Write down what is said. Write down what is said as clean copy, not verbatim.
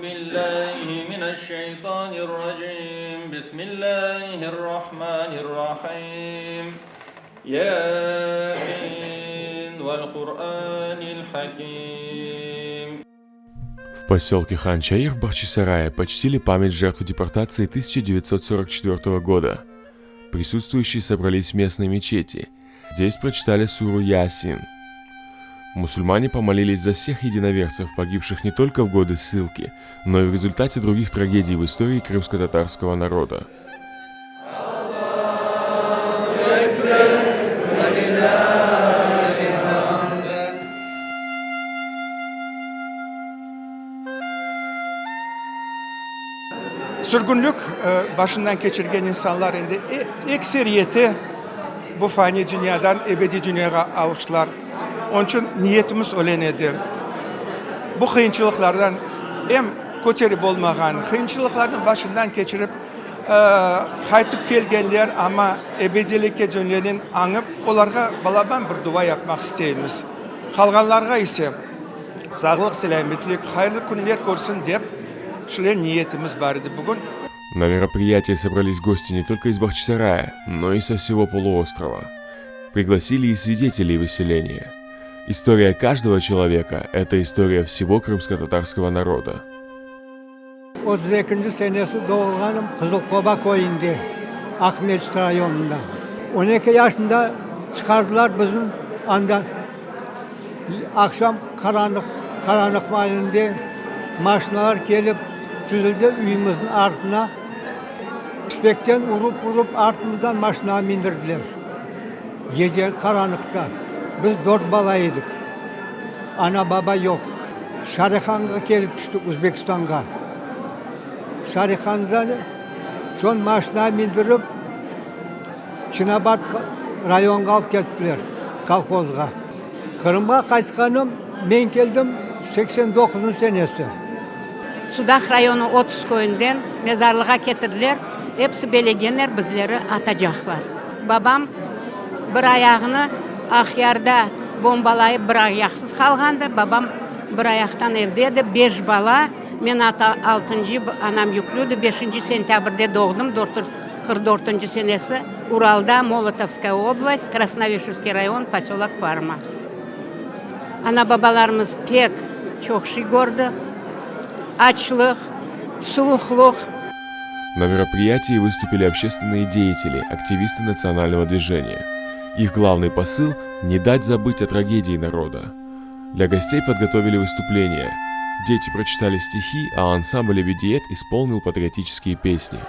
Billahi mineşşeytanirracim. Bismillahirrahmanirrahim. Yasin vel Qur'anil hakim. В поселке Ханчаир в Бахчисарае почтили память жертв депортации 1944 года. Присутствующие собрались в местной мечети. Здесь прочитали суру Ясин. Мусульмане помолились за всех единоверцев, погибших не только в годы ссылки, но и в результате других трагедий в истории крымско-татарского народа. Sürgünlik başından keçirgen insanlar endi ekseriyeti bu faniy dünyadan ebediy dünyağa alıştılar. Onıñ içün niyetimiz öyle edi. Bu qıyınçılıqlardan em köterip olmağan, qıyınçılıqlarnı başından keçirip qaytıp kelgenler, amma ebediylikke döngenin añıp, olarğa balaban bir dua yapmaq isteymiz. Qalğanlarğa ise sağlıq-selâmetlik, hayırlı künler körsin dep, şöyle niyetimiz bar edi bugün. На мероприятии собрались гости не только из Бахчисарая, но и со всего полуострова. Пригласили и свидетелей выселения. История каждого человека – это история всего крымско-татарского народа. 32-nci senesi doğulğanım Qızıl-Qoba köyünde, Aqmescit rayonında. On eki yaşında çıqardılar bizni anda. Aqşam qaranlıq, qaranlıq maalinde maşinalar kelip tizildi üyümizniñ artına. Tüfekten urup-urup artımızdan maşinağa mindirdiler. Gece qaranlıqta. Biz dört bala edik. Ana-baba yoq. Şarihanğa kelip tüştik, Özbekistanğa. Şarihandan soñ maşinağa mindirip, Çinabad rayonğa alıp kettiler, kolhozğa. Qırımğa qaytqanım, men keldim 89-ncı senesi. Sudaq rayonı 30 köyünden mezarlığa ketirdiler, episi belegenler bizleri atacaqlar. Babam bir ayağını Aqyarda bombalayıp bir ayaqsız qalğandı, babam bir ayaqtan evde edi, beş bala, men altıncı, anam yüklüdi, beşinci sentâbrde doğdım, 44-nci senesi, Uralda, Molotovskaya oblast, Krasnovişevskiy rayon, posölok Parma. Ana-babalarımız pek çoq şey kördi, açlıq, suvuqlıq. На мероприятии выступили общественные деятели, активисты национального движения. Их главный посыл – не дать забыть о трагедии народа. Для гостей подготовили выступления. Дети прочитали стихи, а ансамбль «Эбедиет» исполнил патриотические песни.